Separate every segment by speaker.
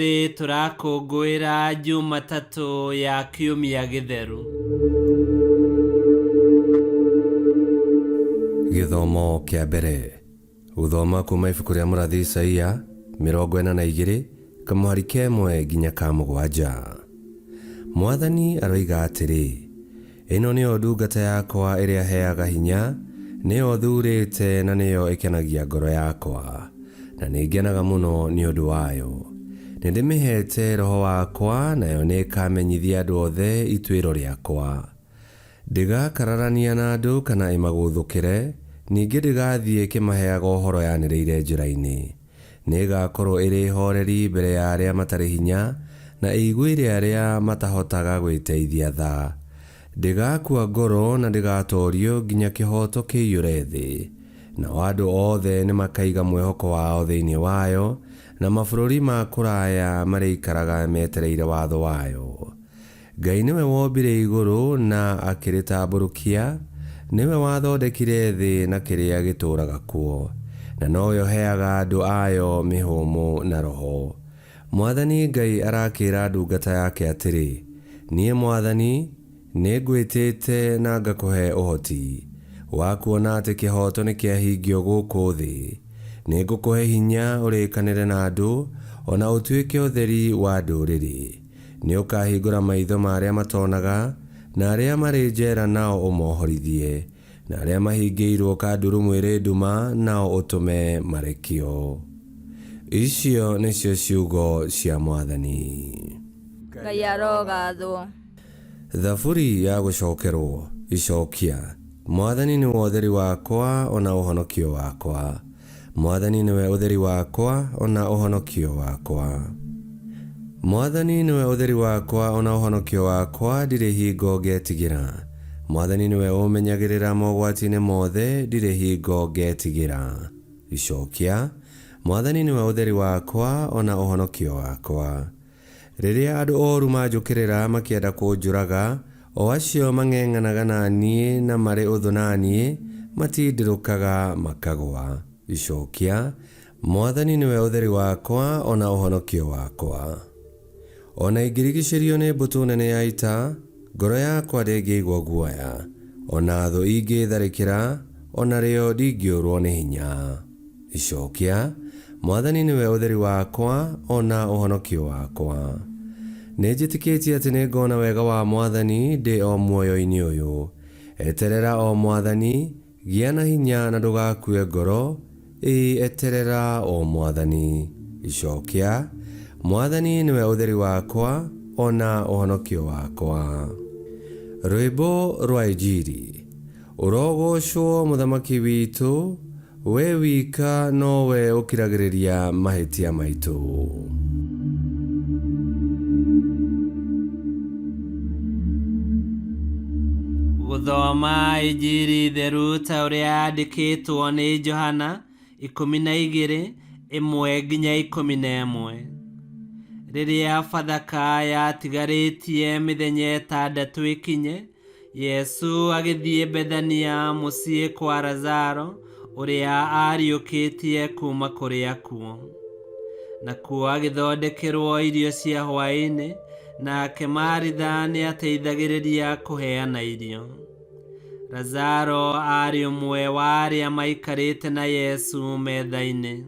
Speaker 1: Ũmũthĩ tũrakũngũĩra Jumatatũ ya Kiumia Gĩtheru.
Speaker 2: Gĩthomo kĩa mbere. Gũthoma kuma ibuku rĩa mũrathi Isaia 42 kamũhari ka ĩmwe nginya ka mũgwanja. Mwathani aroiga atĩrĩ, Ĩno nĩyo ndungata yakwa ĩrĩa heaga hinya, nĩyo thuurĩte na nĩyo ĩkenagia ngoro yakwa, na nĩngenaga mũno nĩ ũndũ wayo. Nĩndĩmĩheete roho wakwa, nayo nĩĩkamenyithia andũ othe ituĩro rĩakwa. Ndĩgakararania na andũ kana ĩmagũthũkĩre, ningĩ ndĩgathiĩ ĩkĩmaheaga ũhoro yanĩrĩire njĩra-inĩ. Nĩĩgakorwo ĩrĩ hooreri mbere ya arĩa matarĩ hinya, na ĩiguĩre arĩa matahotaga gwĩteithia tha. Ndĩgakua ngoro na ndĩgatoorio nginya kĩhooto kĩiyũre thĩ. Nao andũ othe nĩmakaiga mwĩhoko wao thĩinĩ wayo, na mabũrũri ma kũraya marĩikaraga metereire watho wayo. Ngai nĩwe wombire igũrũ na akĩrĩtambũrũkia, nĩwe wathondekire thĩ na kĩrĩa gĩtũũraga kuo, na nowe ũheaga andũ ayo mĩhũmũ na roho. Mwathani Ngai arakĩĩra ndungata yake atĩrĩ, Niĩ mwathani, nĩngwĩtĩte na ngakũhe ũhoti, wa kuona atĩ kĩhooto nĩkĩahingio gũkũ thĩ. Nĩngũkũhe hinya ũrĩkanĩre na andũ, o na ũtuĩke ũtheri wa ndũrĩrĩ. Nĩũkahingũra maitho ma arĩa matonaga, na arĩa marĩ njeera nao ũmohorithie, na arĩa mahingĩirwo kandurumu ĩrĩ nduma nao ũtũme marekio. Icio nĩcio ciugo cia Mwathani.
Speaker 3: Ngai arogathwo.
Speaker 2: Thaburi ya gũcokerwo. Icokia. Mwathani nĩwe ũtheri wakwa o na ũhonokio wakwa. Mwathani nĩwe ũtheri wakwa o na ũhonokio wakwa. Mwathani nĩwe ũtheri wakwa o na ũhonokio wakwa, ndirĩ hingo ngetigĩra. Mwathani nĩwe ũmenyagĩrĩra mogwati-inĩ mothe, ndirĩ hingo ngetigĩra. Icokia. Mwathani nĩwe ũtheri wakwa o na ũhonokio wakwa. Rĩrĩa andũ oru manjũkĩrĩra makĩenda kũnjũraga, o acio mang'eng'anaga na niĩ na marĩ ũthũ na niĩ, matindĩrũkaga makagũa. Icokia. Mwathani nĩwe ũtheri wakwa o na ũhonokio wakwa. O na ingĩrigicĩrio nĩ mbũtũ nene ya ita, ngoro yakwa ndĩngĩigua guoya. O na thũ ingĩtharĩkĩra, o narĩo ndingĩũrwo nĩ hinya. Icokia. Mwathani nĩwe ũtheri wakwa o na ũhonokio wakwa. Nĩnjĩtĩkĩtie atĩ nĩngona wega wa Mwathani ndĩ o muoyo-inĩ ũyũ. Eterera o Mwathani, gĩa na hinya na ndũgakue ngoro, ĩĩ eterera o Mwathani. Icokia. Mwathani nĩwe ũtheri wakwa o na ũhonokio wakwa. Rwĩmbo rwa Injiri. Ũrogoocwo Mũthamaki witũ, we wika nowe ũkiragĩrĩria mahĩtia maitũ.
Speaker 1: Gũthoma Injiri theru ta ũrĩa yandĩkĩtwo nĩ Johana 12 ĩmwe nginya 11. Rĩrĩa Bathaka yatigarĩtie mĩthenya ĩtandatũ ĩkinye, Yesu agĩthiĩ Bethania mũciĩ kwa Lazaro ũrĩa aariũkĩtie kuuma kũrĩ akuũ. Nakuo agĩthondekerwo irio cia hwaĩ-inĩ, nake Maritha nĩateithagĩrĩria kũheana irio. Lazaro aarĩ ũmwe wa arĩa maikarĩte na Yesu metha-inĩ.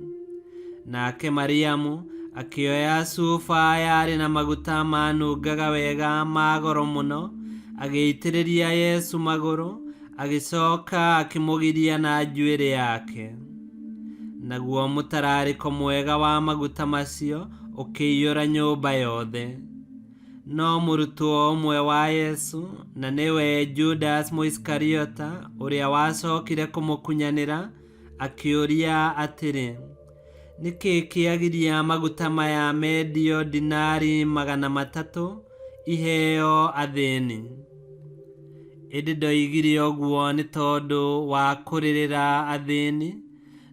Speaker 1: Nake Mariamu akĩoya cuba yarĩ na maguta manungaga wega ma goro mũno, agĩitĩrĩria Yesu magũrũ, agĩcoka akĩmũgiria na njuĩrĩ yake. Naguo mũtararĩko mwega wa maguta macio ũkĩiyũra nyũmba yothe. No mũrutwo ũmwe wa Yesu, na nĩwe Judas Mũisikariota, ũrĩa wacokire kũmũkunyanĩra, akĩũria atĩrĩ, Nĩ kĩĩ kĩagiria maguta maya mendio dinari 300 iheo athĩni? Ĩndĩ ndoigire ũguo nĩ tondũ wa kũrĩrĩra athĩni,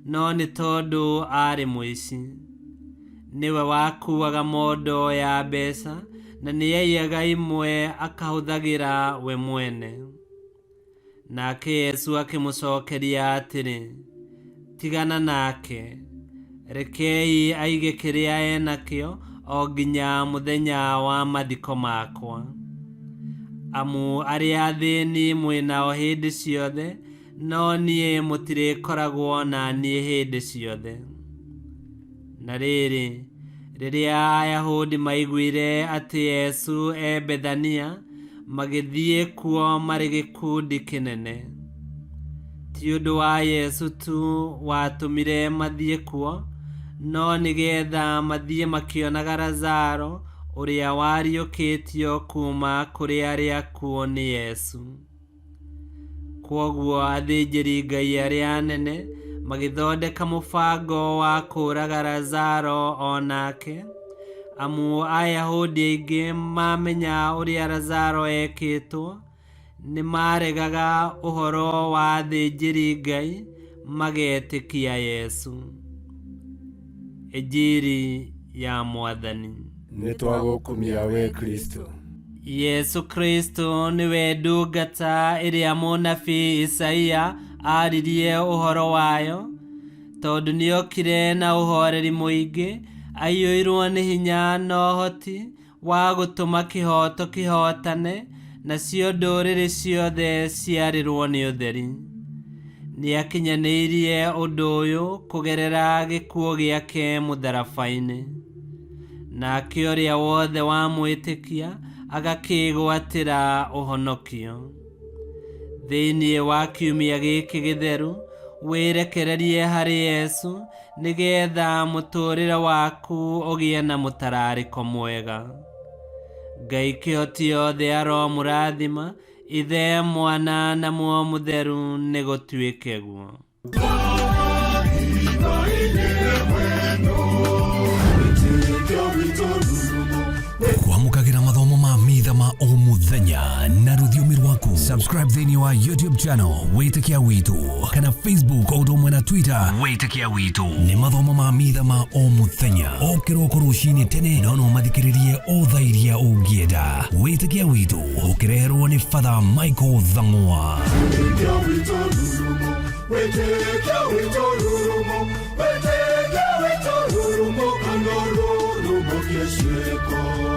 Speaker 1: no nĩ tondũ aarĩ mũici. Nĩwe wakuaga mondo ya mbeca na nĩaiyaga imwe akahũthagĩra we mwene. Nake Yesu akĩmũcokeria atĩrĩ, Tigana nake, rekei aige kĩrĩa enakĩo o nginya mũthenya wa mathiko makwa. Amu arĩa athĩni mwĩ nao hĩndĩ ciothe, no niĩ mũtirĩkoragwo na niĩ hĩndĩ ciothe. Na rĩrĩ, rĩrĩa Ayahudi maiguire atĩ Yesu e Bethania, magĩthiĩ kuo marĩ gĩkundi kĩnene. Ti ũndũ wa Yesu tu watũmire mathiĩ kuo, no nĩgetha mathiĩ makĩonaga Lazaro ũrĩa wariũkĩtio kuuma kũrĩ arĩa akuũ nĩ Yesu. Kwoguo athĩnjĩri-Ngai arĩa anene magĩthondeka mũbango wa kũũraga Lazaro o nake, amu Ayahudi aingĩ mamenya ũrĩa Lazaro ekĩtwo, nĩmaregaga ũhoro wa athĩnjĩri-Ngai magetĩkia Yesu. Injiri ya Mwathani.
Speaker 4: Nĩ twagũkumia we Kristo.
Speaker 1: Yesu Kristo nĩwe ndungata ĩrĩa mũnabii Isaia aaririe ũhoro wayo, tondũ nĩokire na ũhoreri mũingĩ, aiyũirwo nĩ hinya na ũhoti wa gũtũma kĩhooto kĩhootane, nacio ndũrĩrĩ ciothe ciarĩrwo nĩ ũtheri. Nĩakinyanĩirie ũndũ ũyũ kũgerera gĩkuũ gĩake mũtharaba-inĩ. Nake ũrĩa wothe wamwĩtĩkia agakĩĩgwatĩra ũhonokio. Thĩinĩ wa kiumia gĩkĩ gĩtheru, wĩrekererie harĩ Yesu nĩgetha mũtũũrĩre waku ũgĩe na mũtararĩko mwega. Ngai kĩhoti yothe aromũrathima, Ithe, Mwana na Muoyo Mũtheru, nĩgũtuĩke guo.
Speaker 5: Kwamũkagĩra mathomo ma mitha ma o mũthenya na rũthiomi rwaku. Subscribe thĩinĩ wa YouTube channel Wĩtĩkia Witũ kana Facebook o ũndũ ũmwe na Twitter Wĩtĩkia Witũ. Nĩ mathomo ma mitha ma o mũthenya o kĩroko rũcinĩ tene, no no mathikĩrĩrie o thaa iria ũngĩenda. Wĩtĩkia Witũ ũkĩreherwo nĩ Father Michael Thang'wa.
Speaker 4: Wĩtĩkia witũ rurumo, wĩtĩkia witũ rurumo, wĩtĩkia witũ rurumo, kana rurumo kĩciĩko.